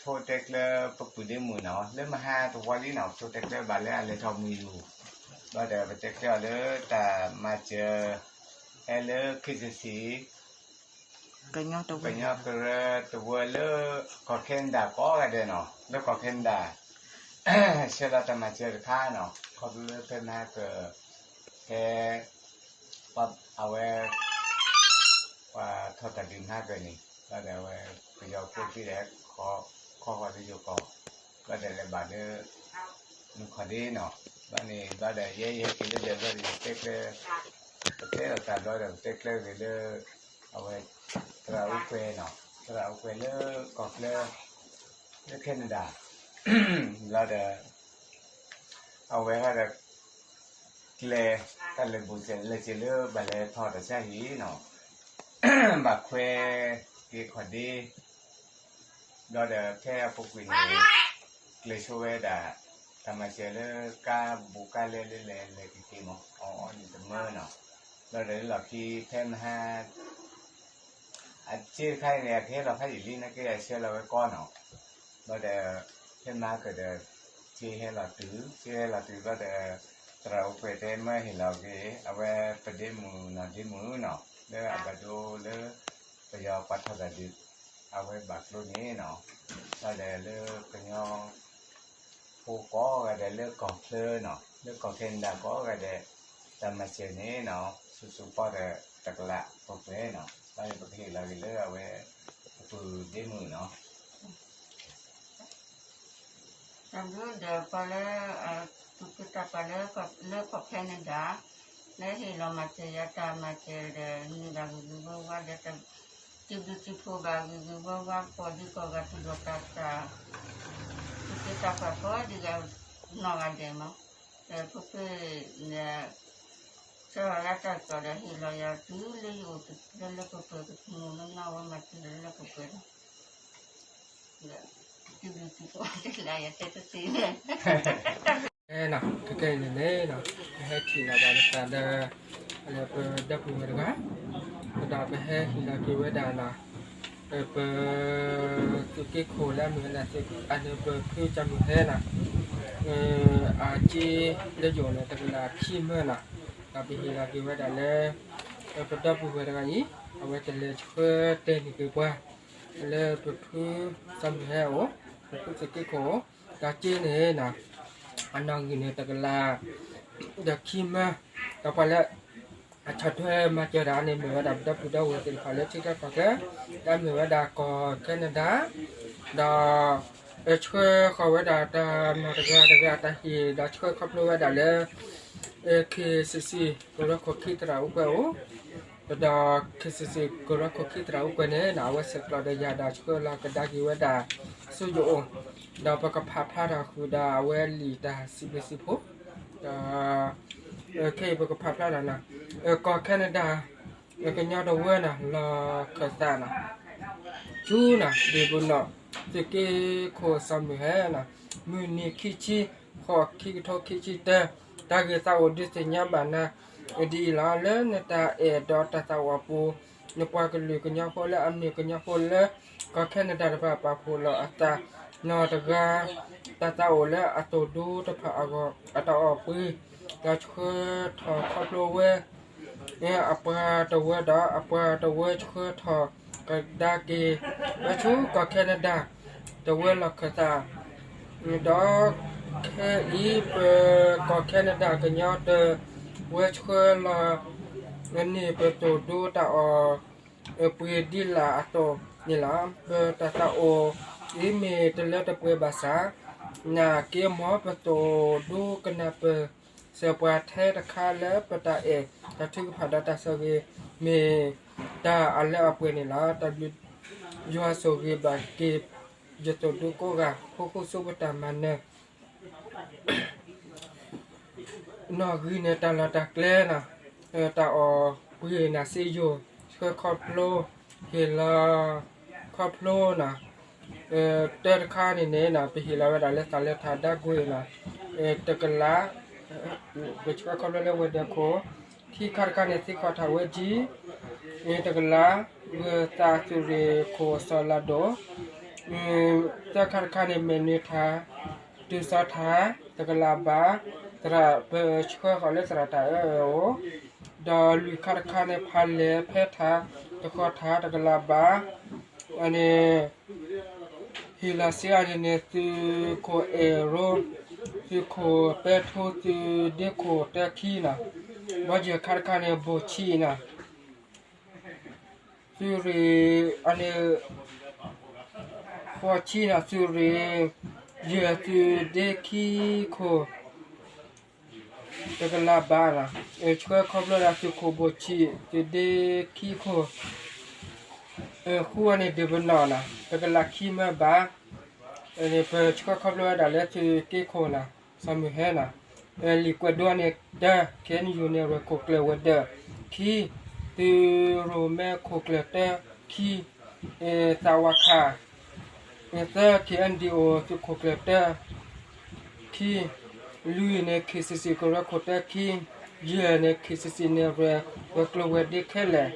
ပထိတဲကျၢပပုၢ်ဒ့မုၣ်နီၤ လၢမဟါတဝီလံနီၤ ပထိတဲကျၢဘၣ်လၢအလဲၤထီၣ်မုၢ်ယူၢ်, ဘၣ်ဒီးပတဲကျၢအီၤလၢတၢ်မၤစၢၤ ဟဲလၢ ခ့ၣ်စ့ၣ်စ့ၣ် ကညီကရၢတဝၢလၢ ကီၢ်ခဲနဒၤကိးဂၤဒဲးနီၤ လၢကီၢ်ခဲနဒၤ ဆှၢလီၤတၢ်မၤစၢၤတခါနီၤ ခီဖျိလၢဖဲမဟါကၢၢ် ဖဲ အဝဲ ပှၤထီၣ်တၢ်ဒုးမဟါကၢၢ်န့ၣ် ဘၣ်ဒီးအဝဲ ပယီၤဖိသံဒီး ခီဃီၤလၢယိၤကီၢ် ဘၣ်ဒီးလဲၤဘၣ်လၢ မုၢ်ခီၣ်ဒ့နီၤ ဘၣ်န့ၣ်ဘၣ်ဒီး ယဲယဟဲက့ၤလၢဒဲးဘျီဒီး ယတဲကျၢ ပတဲလီၤတၢ်ဘျီဒီး ပတဲကျၢဂ့ၤလၢ အဝဲ သရၣ်အူကွဲၤနီၤ သရၣ်အူကွဲၤလၢကီၢ်ချၢ လၢခဲနဒၤ ဘျီဒီး အဝဲဒၣ်ဒီး ကျဲ တၢ်လဲၤဘူးလဲၤစဲးလၢဘၣ်လဲၤထီၣ်တၢ်ဆါဟံၣ်နီၤ ဘၣ်ခွဲက့ၤခီၣ်ဒ့ ဘျီဒီးဖဲအပူၤကွံာ်န့ၣ် ကျဲၤဆိဝဲဒၣ် တၢ်မၤစၢၤလၢကါဘူးကါလဲလၢလဲၤလဲၤက့ၤက့ၤမး အီၤအီၤန့ၣ်တမၢနီၤ ဘျီဒီးလၢလီၢ်ခံဖဲမဟါ အစ့တခါအံၤန့ၣ် အကဟဲလီၤဖးယံာ်လံ နာ်က့အဆှၢလီၤဝဲကီနီၤ ဘျီဒီး ဖဲမဟါကၢၢ်ဒီး စ့ဟဲလီၤတုၤ စ့ဟဲလီၤတုၤဘျီဒီး သရၣ်အူကွဲၤတဲမၢဟ့ၣ်လီၤက့ၤ အဝဲပဒ့မုၣ်နီၢ်ဒ့မုၣ်နီၤ လၢအဘၣ်ဒိလၢ ပယီၤပှၤထီၣ်တၢ်ဒုး အဝဲဘၣ်ကျိန့ၣ်နီၤ ဘၣ်ဒီးလၢကညီ ဖိကိးဂၤဒဲးလၢကီၢ်ချၢနီၤ လၢကီၢ်ခဲနဒၤကိးဂၤဒဲး တၢ်မၤစၢၤန့ၣ်နီၤ ဆူၣ်ဆူၣ်ပီၢ်ဒီးတကလးပှဲၤပှဲၤနီၤ ဘၣ်န့ၣ်ပကဟ့ၣ်လီၤက့ၤလၢအဝဲ အပုၢ်ဒ့မုၣ်နီၤ တၢ်ဘျုးဒီးပှၤလၢ သူၣ်က့သးပှၢ်လၢ လၢကီၢ်ခဲနဒၤ လၢဟ့ၣ်လီၤမၤစၢၤယၤတၢ်မၤစၢၤဒီး န့ၢ်ဘၣ်ဂ့ၤဂ့ၤဝါဝါဒီး တၢ်စံးဘျုးစံးဖှိၣ်ဘၣ်ဂ့ၤဂ့ၤဝါဝါ ကိးဒံကိးဂၤသူၣ်ဒီးသးစၢ် သူၣ်က့သးပှၢ်ကိးဒံဂၤ နီၢ်ဂၤဒဲးမး ဒီးဖိခွါ ဆၢလီၤလၢတၢ်ကီၢ်ဒီး ဟ့ၣ်လီၤယၤတုၤလၢယအိၣ်လၢလၢပှဲၤပှဲၤ ကသမူလၢနီၢ်ဝဲမၤစၢၤလၢလၢပှဲၤပှဲၤလီၤ ဒီး စံးဘျုးစံးဖှိၣ်လၢယတဲတသ့န့ၣ် ခဲကနံၣ်န့ၣ်နီၤ ပဟဲထံၣ်လီၤဘၣ်ပသးဒီး လၢပဒီပုၢ်ဝဲၢ်တဂၤ ဒီးပဟဲဟ့ၣ်လီၤက့ၤဝဲဒၣ်နီၤ ပ သုးက့ခိၣ်လၢအမ့ၢ်ဝဲဒၣ် သုးက့ အန့ၣ် ပဖုကၠီမုၢ်ဟဲနီၤ အစ့လၢယိာ်န့ၣ် တကလးခံမၢနီၤ ဒီးပဟ့ၣ်လီၤက့ၤဝဲဒၣ်လၢ ပဒီပုၢ်ဝဲၢ်တဂၤအံၤ အဝဲကလဲၤဆှၢတဲာ်န့ၢ်က့ၤပှၤ လၢပဖုကၠီမုၢ်ဟဲအအိၣ် ပဖုသုးက့ခိၣ် ဒီးစ့န့ၣ်နီၤ အနီၣ်ဂံၢ်န့ၣ် တကလး ဒီးခံမၢ ဒီးပှၤလၢ အဆီၣ်ထွဲမၤစၢၤတၢ်န့ၣ် မ့ၢ်ဝဲဒၣ်ပဒီပုၢ်ဒီဝဲၢ်သ့ၣ်တဖၣ်လၢထံချၢကီၢ်ချၢ လၢအမ့ၢ်ဝဲဒၣ်ကီၢ်ခဲနဒၤ ဒီး ဆှၢဃီၤဝဲဒၣ်တၢ်နီၢ်တဂၤတဂၤတၢ်ဟ့ၣ် ဒီးဆှၢခီဖျိဝဲဒၣ်လၢ ခ့ၣ်စံၣ်စံၣ် ကရၢခိၣ်ခံသရၣ်အူကွဲၤအိၣ် ဒီး ခ့ၣ်စံၣ်စံၣ် ကရၢခိၣ်ခံသရၣ်အူကွဲၤန့ၣ် အဝဲဆဲးကျိးဒီးယၤဒီးဆှၢလီၤကဒါက့ၤဝဲဒၣ် ဆူယအိၣ် ဒီးပကဖးဖျါထီၣ်ဃုာ်ဒီးအဝဲလံာ်တၢ်စံးဘျုးစံးဖှိၣ် ဒီး ခဲအံၤပကဖးဖျါထီၣ်နီၤ ကီၢ်ခဲနဒၤ ကညီတဝၢနီၤ လီၢ်ခၢၣ်သးနီၤ ဆူနီၤ ဒ့ပူၤနီၤ သုးက့ခိၣ်စီၤမုၢ်ဟဲနီၤ မုၢ်နံၤခံဆံ ဃိး ခံကထိခံဆံတၢ တၢ်ဂ့ၢ်သးအိၣ်ဒုးသ့ၣ်ညါဘၣ်နၤ ဒ်အံၤလီၤ လၢနတၢ်အဲၣ်ဒီးတၢ်သးဝံၣ်အပူၤ နပှၤကလုာ်ကညီဖိလၢအမ့ၢ်ကညီဖိလၢ ကီၢ်ခဲနဒၤတဖၣ်ပာ်ဖှိၣ်လီၤအသး နီၢ်တဂၤ တၢ်သးအိၣ်လၢအသိၣ်ဒူတဖၣ်အဂီၢ် အတၢ်အီၣ်ပှ့ၤ ဒီးဆှၢထီၣ်ခီဖျိဝဲ အပှၤတဝၢဒီးအပှၤတဝၢဆှၢထီၣ်ကဒါက့ၤ ဝဲဆူကီၢ်ခဲနဒၤ တဝၢလီၢ်ခၢၣ်သး ဒီးခဲအံၤပကီၢ်ခဲနဒၤကညီတဝၢဆှၢလီၤ န့ၢ်ပသိၣ်ဒူတၢ်အီၣ် ပှ့ၤဒ်လာ်အသိးန့ၣ်လီၤ. ပတၢ်သးအိၣ်အံၤမ့ၢ်တလၢတပှဲၤဘၣ်ဆၣ် နာ်က့မ့ၢ်ပသိၣ်ဒူကနၢ်ပၢၢ် စၢၤပှၤထဲတခါလၢပတၢ်အဲၣ်တၢ်ထုကဖၣ်ဒီးတၢ်ဆိၣ်ဂ့ၤ မ့ၢ်တၢ်အလၢအပှဲၤန့ၣ်လီၤ. တၢ်ဘျုး ယွၤဆိၣ်ဂ့ၤဘၣ်က့ၤ ယသိၣ်ဒူကိးဂၤ ဃူဃူဆိပတၢ်မၤနၢၤ နီၣ်ဂံၢ်န့ၣ် တၢ်လီၢ်တၢ်ကျဲနီၤ တၢ်အီၣ်ပှ့ၤနၤစ့ယိၤ ဆှၢခီဖျိ ဟ့ၣ်လီၤခီဖျိနီၤ တၢတခါန့ၣ်န့ၣ် ပဟ့ၣ်လီၤဝဲဒၣ်လၢသးလၢထးဒါကွ့ၤနီၤ တကလး ပဆှၢခီဖျိလၢဝဲၤဒၢးခိၣ် ခံခါတခါန့ၣ် သံကွၢ်ထီၣ်ဝဲကၠံ တကလး ဂၢၤသးသုးရ့ၣ်ခိၣ်စီၤလၤဒိၣ် သၢခါတခါန့ၣ် မဲာ်နွံထါ, တုၤစီၤထါ, တကလးဘၣ်, သရၣ်ပဆှၢဃီၤလၢသရၣ်တၢ်အၢအအိၣ်, ဒီးလွံၢ်ခါတခါန့ၣ် ဖးလဲၢ်ဖဲထါ, တဃီထါ, တကလးဘၣ်, အန့ၣ် ဟ့ၣ်လီၤစ့အန့ၣ်န့ၣ် သုးခိၣ်အဲၣ်ရိ, သုးခိၣ်ပဲထိ, သုးဒ့ခိၣ်တၢခံနီၤ, ဘီယဲၢ်ခါတခါန့ၣ် ဘိၣ်ဆံးနီၤ, သုးရ့ၣ်အန့ၣ် ဃိးဆံနီၤ, သုးရ့ၣ်ယဲၢ်, သုးဒ့ခံခိၣ် တကလးဘၣ်နီၤ, ဆှၢခီဖျိဝဲဒၣ်သုးခိၣ်ဘိၣ်ဆံး, သုးဒ့ခံခိၣ် ဃုအန့ၣ်ဒုးပနီၣ်နီၤ, တကလးခံမၢဘၣ်, ပဆှၢခီဖျိဝဲဒၣ်လၢသုးက့ခိၣ်နီၤ, စီၤမုၢ်ဟဲနီၤ, လံာ်ကွဲးဒိန့ၣ်တၢ, ခ့ၣ်အဲၣ်ယူၣ်န့ၣ် ရဲၣ်ခိၣ်ကျၢၢ်ဝဲၤဒၢး, ခံ, သုးရိၣ်မဲခိၣ်ကျၢၢ်တၢ, ခံ, သးဝးခး, သၢ, ခ့ၣ်အဲၣ်ဒံၣ်အိၣ်သုးခိၣ်ကျၢၢ်တၢ, ခံ, လွံၢ်န့ၣ် ခ့ၣ်စံၣ်စံၣ်ကရၢခိၣ်တၢခံ, ယဲၢ်န့ၣ် ခ့ၣ်စံၣ်စံၣ်န့ၣ် ရဲၣ်ကျိၤဝဲၤဒ့ခဲလၢာ်,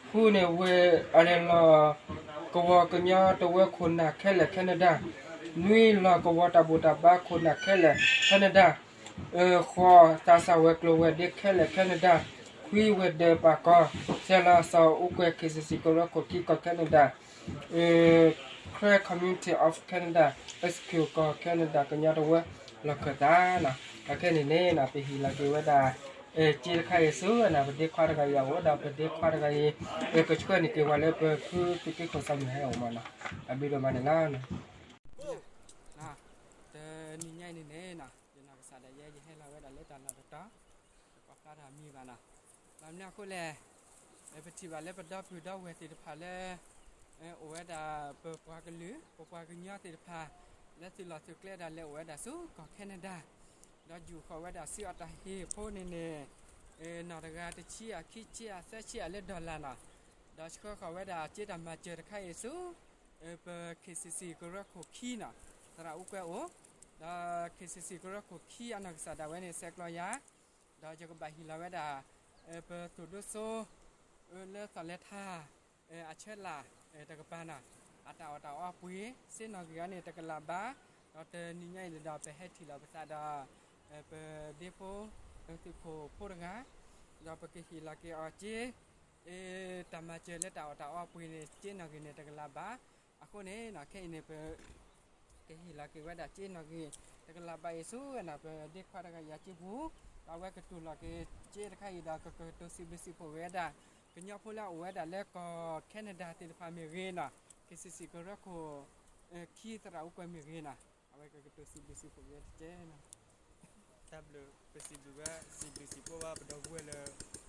ဃုန့ၣ် ဝဲအန့ၣ်လီၢ်ကဝီၤကညီတဝၢခိၣ်နၢ်ခဲလၢာ် Canada, နွံလီၢ်ကဝီၤတၢ်ဘူၣ်တၢ်ဘါခိၣ်နၢ်ခဲလၢာ် Canada, ဃိး သးစၢ်ဝဲၤကျိၤဝဲၤဒ့ခဲလၢာ် Canada, ခွံ ဝဲၤဒၢးပာ်ကီၤ, ဆဲးလီၤ စီၤအူကွဲၤ ခ့ၣ်စံၣ်စံၣ်ကရၢခိၣ်ခံကီၢ် Canada, Karen Community of Canada, Saskatchewan ကီၢ် Canada ကညီတဝၢလီၢ်ခၢၣ်သးနီၤ, အခဲန့ၣ်န့ၣ်နီၤ ပဟ့ၣ်လီၤက့ၤဝဲဒၣ် စ့တခါအံၤဆူနီၤ ပဒ့ခွါတဂၤအံၤအအိၣ်ဒီးပဒ့ခွါတဂၤအံၤ ကဆှၢန့ၢ်က့ၤဝဲလၢပဖုသုးက့ခိၣ်စီၤမုၢ်ဟဲအအိၣ်မးနီၤ, အဘျုးဒိၣ်မးန့ၣ်လီၤ. တနံၤညါအံၤန့ၣ်န့ၣ် ယနီၢ်ကစၢ်ဒၣ်ယဲ ယဟဲလီၤဝဲဒၣ်လၢတၢ်လီၢ်တတီၤ, တကိးဖျါတၢ်မံၤဘၣ်နီၤ, ဘၣ်မနုၤအဃိလဲၣ်, ပထံၣ်ဘၣ်လၢပဒီပုၢ်ဒီဝဲၢ်သ့ၣ်တဖၣ်လၢ အိၣ်ဝဲဒၣ်ပပှၤကလုာ် ပပှၤကညီသ့ၣ်တဖၣ် လၢသုးလီၢ်သုးကျဲဒၣ်လဲာ်အိၣ်ဝဲဒၣ်ဆူကီၢ် Canada, ဒီးယူာ်ဃီၤဝဲဒၣ်ဆူအတၢ်ဟ့ၣ်ဖိန့ၣ်န့ၣ် နီၢ်တဂၤတဆံဧါ ခံဆံဧါ သၢဆံဧါလၢ dollar နီၤ, ဒီးဆှၢဃီၤဝဲဒၣ်စ့တၢ်မၤစၢၤတခါအံၤဆူ ပ ခ့ၣ်စံၣ်စံၣ်ကရၢခိၣ်ခံနီၤ, သရၣ်အူကွဲၤအိၣ်, ဒီး ခ့ၣ်စံၣ်စံၣ် ကရၢခိၣ်ခံအနီၢ်ကစၢ်ဒၣ်ဝဲန့ၣ် ဆဲးကျိးယၤ, ဒီးယကဘၣ်ဟ့ၣ်လီၤဝဲဒၣ် ပသိၣ်ဒိၣ်စိ လၢသီၣ်လဲၤထါ အဆၢလာ် တကပၤနီၤ, အတၢ်အီၣ်တၢ်အီအပှ့ၤ စ့နီၣ်ဂံၢ်အံၤန့ၣ် တကလးဘၣ်, ဒီးတနံၤညါအံၤန့ၣ်ဒီး ပဟဲထံၣ်လီၤပသးဒီး ပဒ့ဖိ သုးခိၣ်ဖိတဂၤ, ဒီးပကဟ့ၣ်လီၤက့ၤအီၤစ့ တၢ်မၤစၢၤလၢတၢ်အီၣ်တၢ်အီအပှ့ၤန့ၣ် စ့နီၣ်ဂံၢ်န့ၣ် တကလးဘၣ်, အဃိန့ၣ်နီၤ ခဲအံၤန့ၣ် ပ ကဟ့ၣ်လီၤက့ၤဝဲဒၣ်စ့နီၣ်ဂံၢ် တကလးဘၣ်အံၤဆူနီၤ ပဒ့ခွါတဂၤအံၤအစုပူၤ, ဒီးအဝဲကတူၢ်လိာ်က့ၤစ့တခါအံၤဒီး ကကတိၤစံးဘျုးစံးဖှိၣ်က့ၤဝဲဒၣ် ကညီဖိလၢအအိၣ်ဝဲဒၣ်လၢကီၢ် Canada သ့ၣ်တဖၣ်မ့ၢ်ဂ့ၤနီၤ, ခ့ၣ်စံၣ်စံၣ်ကရၢခိၣ် ခံသရၣ်အူကွဲၤမ့ၢ်ဂ့ၤနီၤ, အဝဲကကတိၤစံးဘျုးစံးဖှိၣ်က့ၤဝဲတကဲနီၤ, တၢ်ဘျုး ပစံးဘျုးဝဲ စံးဘျုးစံးဖှိၣ်ဝဲပဒီပုၢ်ဝဲၢ်လၢ